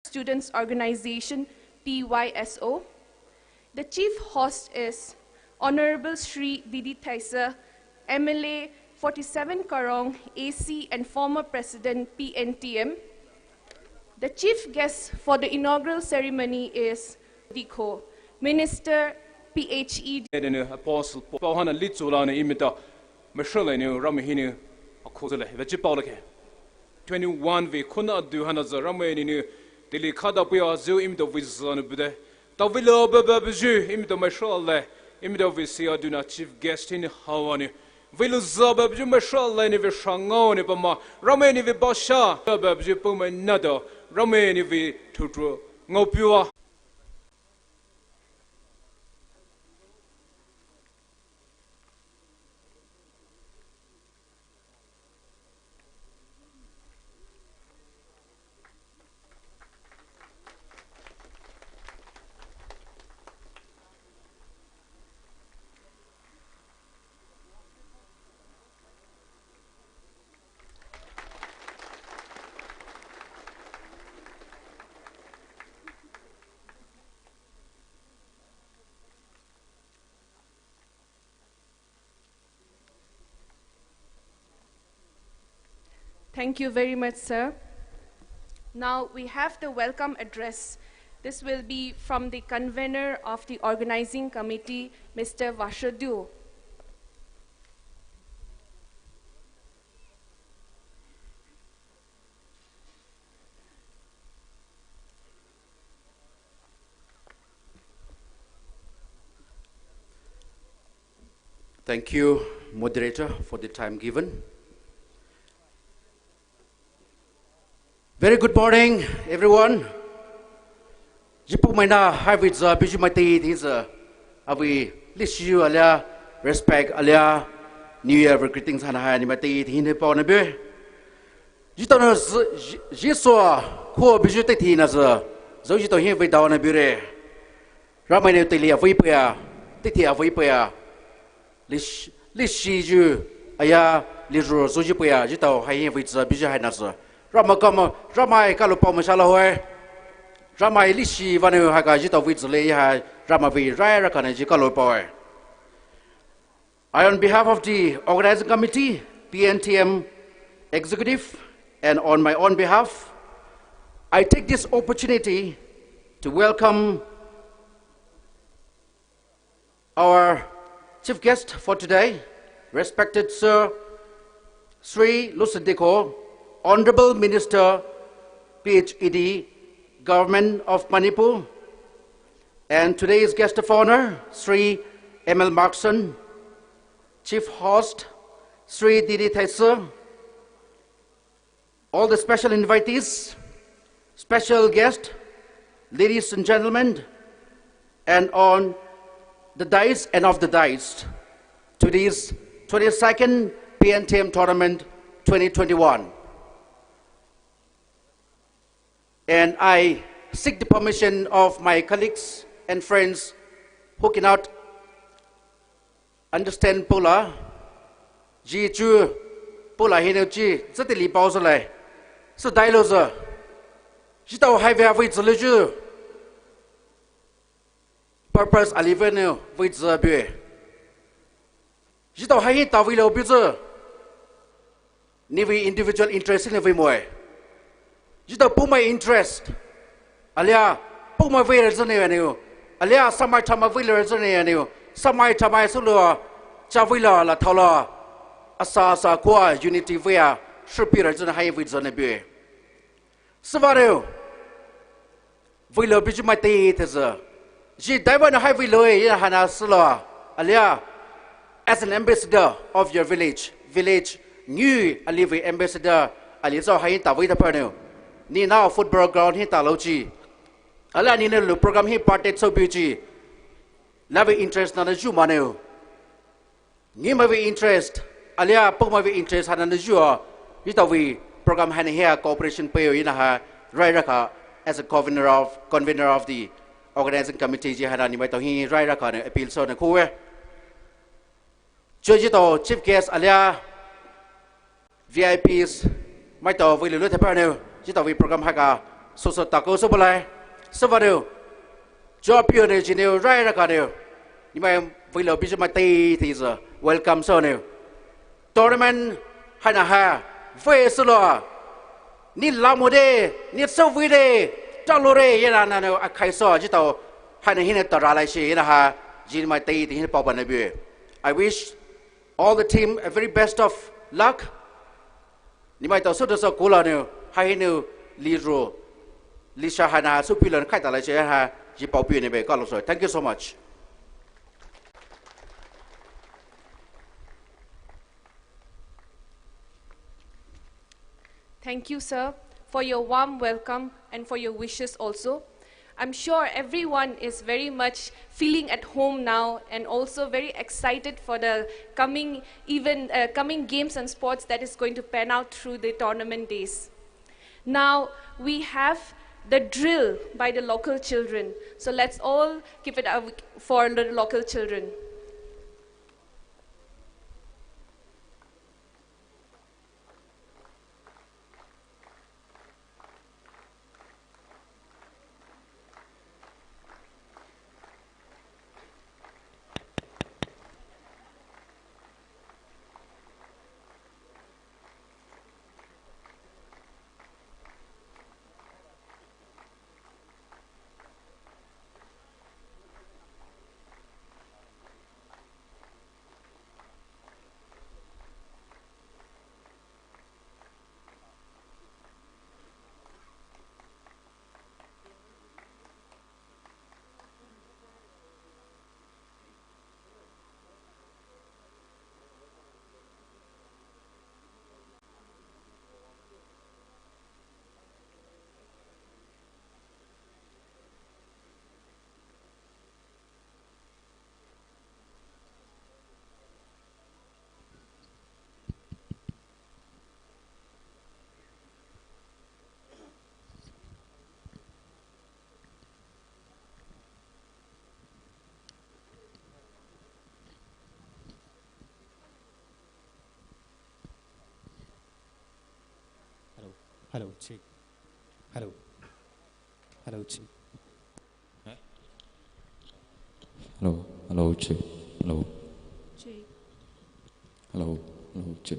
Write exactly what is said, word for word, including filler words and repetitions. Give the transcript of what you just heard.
Students Organization, P Y S O. The chief host is Honorable Shri Didi Thaisa, M L A forty-seven Karong, A C and former President P N T M. The chief guest for the inaugural ceremony is Dikho, Minister P H E D. Eden Apostle Paul hana litsu la ne imita Mashal ne Ramai hinou akho zale veji Paul ke. Twenty-one vei khona adu hana za Ramai ne tili khada puya zeu imita vei zanu bude. Ta vei lo bebe beju imita Mashal le imita vei si adu na chief guest hinou hawa ne. Vei lo za bebe beju Mashal le ne vei shangao ne pama Ramai ne vei basha bebe beju pama nada Ramai ne vei tutru ngao piwa. Thank you very much, sir. Now we have the welcome address. This will be from the convener of the organizing committee, Mister Vashodu. Thank you, moderator, for the time given. Very good morning, everyone. Ji pumaina hai vei zü biju maitei thing zü, avei leshi alia respect alia New Year greetings hana hai ni maitei thing ne pao na bu. Jitao na zü, ji, ji sua kho biju tei thing na zü, zü jitao hin vei dao na bu re. Ramai ne tili avei paya, tei thing avei paya. Leshi, leshi ju aya lizhu zuji puya jitao hai hin vei zü biju hai na zü. Ramai kama, Ramai kalo pao masha la hoi. Ramai leshi vanu hai ka jitao vei zü le hai Ramai vei rai ra ka ne ji kalo pao hai. I, on behalf of the organizing committee, P N T M executive, and on my own behalf, I take this opportunity to welcome our chief guest for today, respected Sir Shri Lusit Dikho, Honorable Minister, P H E D, Government of Manipur, and today's guest of honor, Shri M L Markson, chief host, Shri Didi Thaisa, all the special invitees, special guests, ladies and gentlemen, and on the dais and off the dais to this twenty-second P N T M tournament twenty twenty-one. And I seek the permission of my colleagues and friends who cannot understand Pula, ji chu Pula hinou ji zü tili pao zü lai. Sü dai lo zü. Jitao hai vei avei zü le ju. Purpose ali vei nou vei zü bu. Jitao hai hin ta vei lo bu zü. Ni vei individual interest ni vei moe. Jitao pumai interest. Alia pumai vei re zü ne aniu. Alia samai thamai vei re zü ne aniu. Samai thamai sulu cha vei la la thao la. Asa asa kua unity vei a. Shupi re zü ne hai vei zü ne bu. Süva reu. Vei lo biju maitei thezü. Ji daiva na hai vei lo e, ina hana sülo. Alia, as an ambassador of your village, village ngu ali vei ambassador, ali zao hai ta vei ta parneu. Ni na football ground hi ta lo ji. Alia ni ne lu program hi party so bu ji. La vei interest na na ju maneu. Ngi mai vei interest, alia pok mai vei interest hana na jua, jitao vei program hana hia cooperation peo ina ha rai raka as a convener of, convener of the organizing committee ji hana ni maitao hi rai raka ne appeal so ne khuwe. Jua jitao chief guest alia V I Ps maitao vei lulu the parneu, jitao vei program haka Sousou takou sü bulai. Süvanou. Champion nou jinou rai rakanou. Neemai veilo buyu mai teitei sü welcome sounou. Tournament haina ha vei sülo. Ne lamode, ne süvei de, talore, ena nanou akhai sü jitao haina hinou taralai shi ena ha jin mai teitei hinou paopa nou bue. I wish all the team a very best of luck. Neemai tao sütao sü kulanou, ha hinou liro, lisha haina ha süpilon khaita lai shi ha ji paopi nou bue kalo sü. Thank you so much. Thank you, sir, for your warm welcome and for your wishes also. I'm sure everyone is very much feeling at home now and also very excited for the coming even, uh, coming games and sports that is going to pan out through the tournament days. Now we have the drill by the local children. So let's all give it up for the local children. Hello, hello, check. Hello, hello, check. Hello, hello, check. Hello. Check. Hello, hello, check.